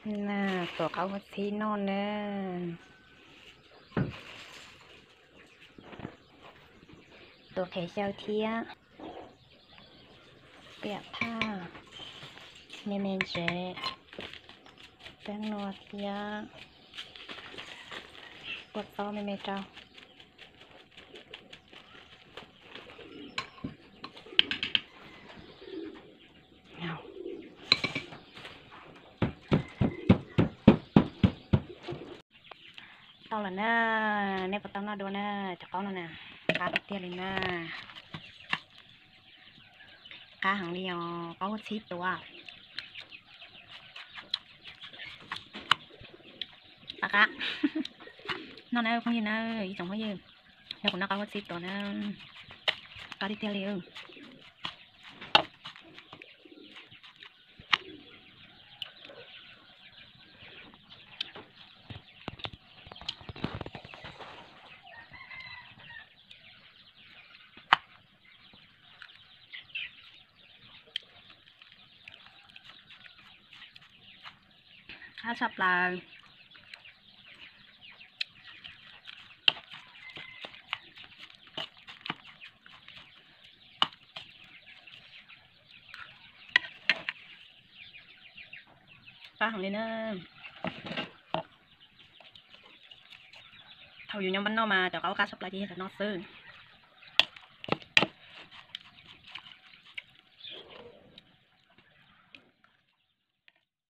Na, tuav qaub huab txhib noj na. Tuav qhiav xyaw thiab piam thaj me me ntsev, peeb nua thiab kua txob me me rau. Tau lawm na, nej puas tau noj dua na? Cov qaub no na, qab tiag tiag li na. Qab heev li os, qaub huab txhib tuav. Qab qab. Noj na phooj ywg na, ib tsoom phooj ywg, yog kuv noj qaub huab txhib tuav na, qab tiag tiag li. Qab tshaj plaws. Qab heev li na. Thaum yus nyob npab noj mas cov qaub qab tshaj plaws ces yog cov no xwb.